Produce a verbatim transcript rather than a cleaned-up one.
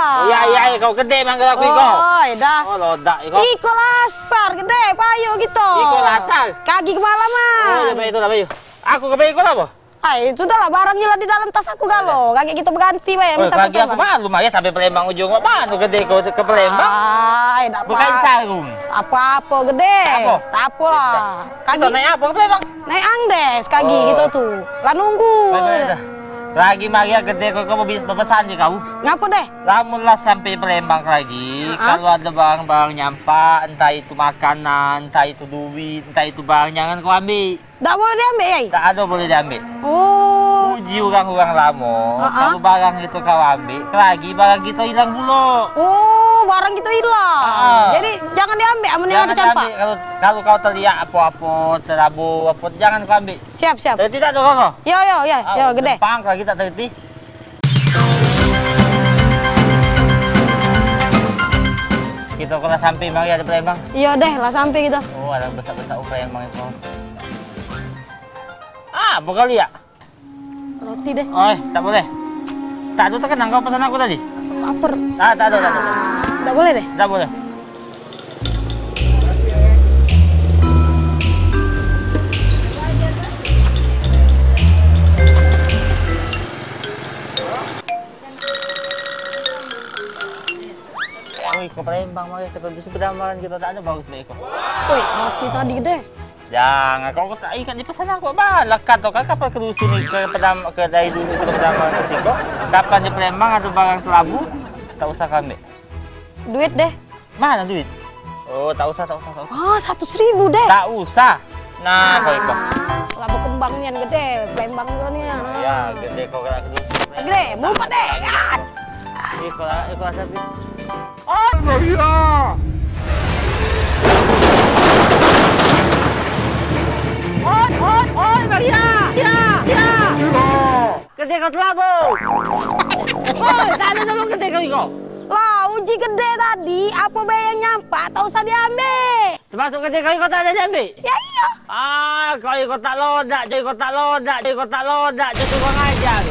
Oh, ya, ya, kau gede mangga aku iko. Oi, dah. Oh, lodak iko. Iko lasar gede, payo gitu. Iko lasar. Kagi kemalaman. Oh, ya, baik itulah, baik. Aku ke baik iko apa? Ai, sudahlah, barangnya lah di dalam tas aku galo. Kagek kita berganti bae. Oh, masa lagi aku Palembang. Malu, mari sampai Palembang ujung. Mak mano gede kau ke Palembang? Ai, dak bukan apa. Sarung. Apa-apa gede. Apa? Tak apalah. Kagi kita naik apa ke Palembang? Naik Andes kagi kita tu. Lah nunggu. Baik, baik, dah. Lagi mari ya gede kau, kau bisa berpesan di kau. Ngapa deh? Lamun lah sampai Palembang lagi, kalau ada barang-barang nyampak, entah itu makanan, entah itu duit, entah itu barang, jangan kau ambil. Dak boleh diambek, Yai? Tak ada boleh diambek. Oh. Uji orang-orang lamo, kalau barang itu kau ambek, kelagi barang kita hilang pulo. Oh, barang kita hilang. Jadi jangan diambek amun yang ada campak. Kalau, kalau kau teliak apa-apa, terabur apa, jangan kau ambek. Siap, siap. Terti tak tu kau? Yo, yo, yo, yo, gede. Pang lagi tak terti. Kita kau lah sampai mari ada Palembang. Iyo deh, lah sampai kita. Oh, ada besar-besar Palembang itu. Ah, buka liak. Roti deh. Oi, tak boleh. Tak tu terkenang kau pesan aku tadi. Laper. Ah, tak ada, tak ada. Tak boleh deh. Tak boleh. Oi, ke Palembang mari kita dusun pedalaman kita tak ada bagus baik kau. Oi, mati tadi gede. Jangan kau tak ingat di pesan aku bah lekat tu kan kapal ke dusun ni ke pedam ke dari dusun ke pedalaman ke siko. Kapan di Palembang ada barang terlabu tak usah kau ambek. Duit deh. Mana duit? Oh, tak usah, tak usah, tak usah. Ah, seratus ribu deh. Tak usah. Nah, kau ikut. Lah berkembang nian gede, Palembang tu nian. Ya, gede kau kena gede. Gede, mumpat deh. Ah. Ikut, ikut siapa? Oh, Maria. Oi, oi, oi, Maria. Ya, ya. Gede kau telabo. Oi, tak ada tolong gede kau iko. Lah, uji gede tadi, apa bae yang nyampak tak usah diambek. Termasuk gede kau iko tak ada diambek? Ya iyo. Ah, kau iko tak lodak, kau iko tak lodak, kau iko tak lodak, kau kurang ajar.